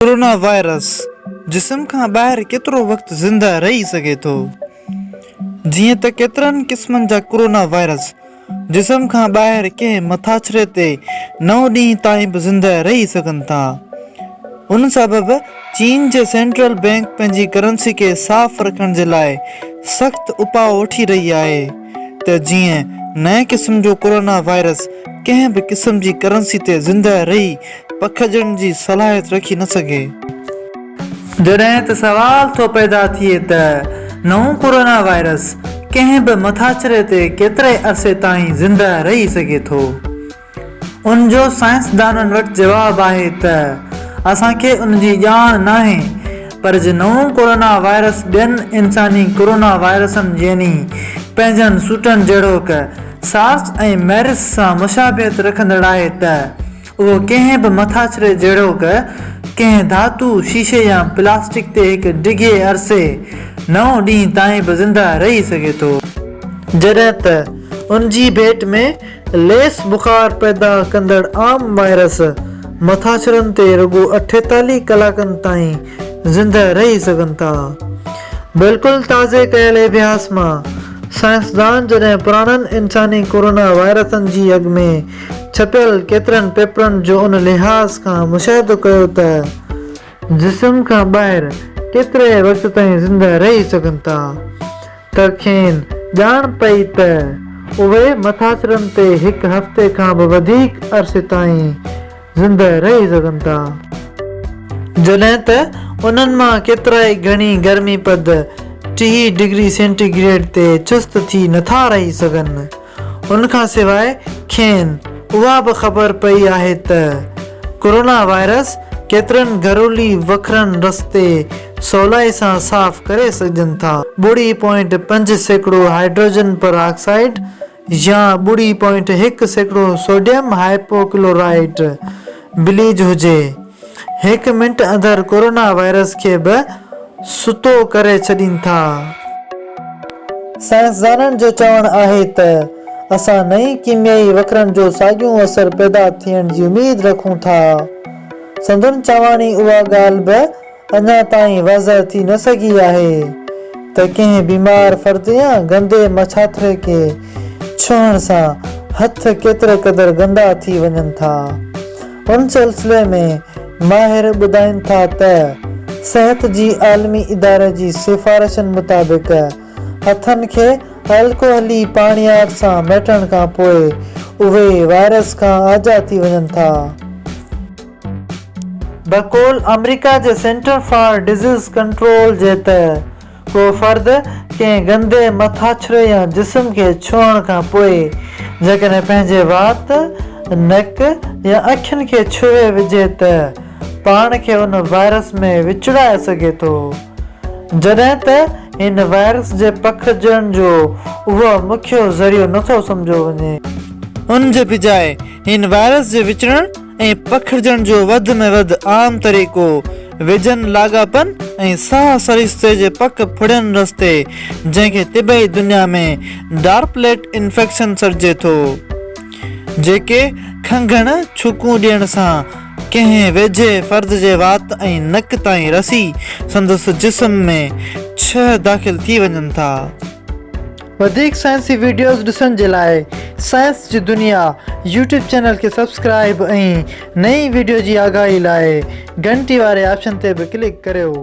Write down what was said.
Corona virus جسم کان ٻاهر ڪيترو وقت زنده رهي سگهي ٿو؟ جيئن ته ڪيترن قسمن جا ڪورونا وائرس جسم کان ٻاهر ڪنهن مٿاڇري تي نو ڏينهن تائين به زنده رهي سگهن ٿا. ان سبب چين جي سينٽرل بئنڪ پنهنجي ڪرنسي کي صاف رکڻ جي لاء سخت اپاء وٺي رهي آهي ته جيئن نئين قسم جو ڪورونا وائرس ڪنهن به قسم جي ڪرنسي تي زنده رهي پکڙجڻ جي صلاحيت رکي نه سگهي. جڏهن ته سوال ٿو پيدا ٿئي ته نئون ڪورونا وائرس ڪنهن به مٿاڇري تي ڪيتري عرصي تائين زنده رهي سگهي ٿو؟ ان جو سائنسدانن وٽ جواب آهي ته اسان کي ان جي ڄاڻ ناهي پر جي نئون ڪورونا وائرس ٻين انساني ڪورونا وائرسن يعني پنهنجن سوٽن جهڙوڪ سارس ۽ ميرس سان مشابهت رکندڙ آهي ته اهو ڪنهن به مٿاڇري جهڙوڪ ڪنهن ڌاتو، شيشي يا پلاسٽڪ تي هڪ ڊگهي عرصي، نو ڏينهن تائين به زنده رهي سگهي ٿو. جڏهن ته ان جي ڀيٽ ۾ ليس بخار پيدا ڪندڙ عام وائرس مٿاڇرن تي رڳو 48 ڪلاڪن تائين زنده رهي سگهن ٿا. بلڪل تازي ڪيل اڀياس مان سائنسدان جڏهن پراڻن انساني ڪورونا وائرسن جي اڳ ۾ ڇپيل ڪيترن پيپرن جو ان لحاظ کان مشاهدو ڪيو ته جسم کان ٻاهر ڪيتري وقت تائين زنده رهي سگهن ٿا ته کين ڄاڻ پئي ته اهي مٿاڇرن تي هڪ هفتي کان به وڌيڪ عرصي تائين زنده رهي سگهن ٿا. جڏهن ته انهن مان ڪيترائي گهڻي گرمي پد 30 ڊگري سينٽي گريڊ تي چست ٿي نٿا رهي سگهن. ان کان سواء کين اها به خبر پئي آهي ته ڪورونا وائرس ڪيترن گهرولي وکرن رستي سولائي سان صاف ڪري سگهجن ٿا. ٻڙي پوائنٽ 5% هائيڊروجن پر آڪسائيڊ يا ٻڙي پوائنٽ 1% سوڊيم هائپوڪلورائيٽ بليج هجي. هڪ منٽ اندر ڪورونا وائرس کي به ستو ڪري ڇڏين ٿا. سائنسدانن جو چوڻ آهي ته اسان نئين ڪيميائي وکرن جو ساڳيون اثر پيدا ٿيڻ جي اميد رکون ٿا. سندن چواڻي اها ڳالهه به اڃا تائين واضح ٿي نه سگهي آهي ته ڪنهن بيمار فرد يا گندي مڇاٿري کي ڇهڻ سان هٿ ڪيتري قدر گندا ٿي وڃن ٿا. ان سلسلي ۾ ماهر ٻڌائين ٿا ته صحت جي عالمي اداري جي سفارشن مطابق هٿن کي الڪوحلي پاڻياٺ سان مهٽڻ کان پوء اهي وائرس کان آجا ٿي وڃن ٿا. بقول آمريڪا جي سينٽر فار ڊزيز ڪنٽرول جي ته ڪو فرد ڪنهن گندي مٿاڇري يا جسم کي ڇهڻ کان پوء جيڪڏهن پنهنجي وات، نڪ يا اکين کي ڇهي وجهي ته پاڻ کي ان وائرس ۾ وچڙائي سگهي ٿو. جڏهن ته هن وائرس جي پکڙجڻ جو اهو مکيو ذريعو نٿو سمجهيو وڃي. ان جي بجاء هن وائرس جي وچڙڻ ۽ پکڙجڻ جو وڌ ۾ وڌ عام طريقو ويجهن لاڳاپن ۽ ساهه سرشتي جي پڪ ڦڙين رستي جنهن کي طبعي دنيا ۾ ڊارپليٽ انفيڪشن سڏجي ٿو جيڪي کنگهڻ ڇڪون ڏيڻ سان ڪنهن ويجهي فرد جي وات ۽ نڪ تائين رسي سندس جسم ۾ ڇهه داخل ٿي وڃن ٿا. وڌيڪ سائنسي وڊيوز ڏسڻ جي لاء سائنس جي دنيا يوٽيوب چينل کي سبسڪرائب ۽ نئين وڊيو جي آگاهي لاء گهنٽي واري آپشن تي به ڪلڪ ڪريو.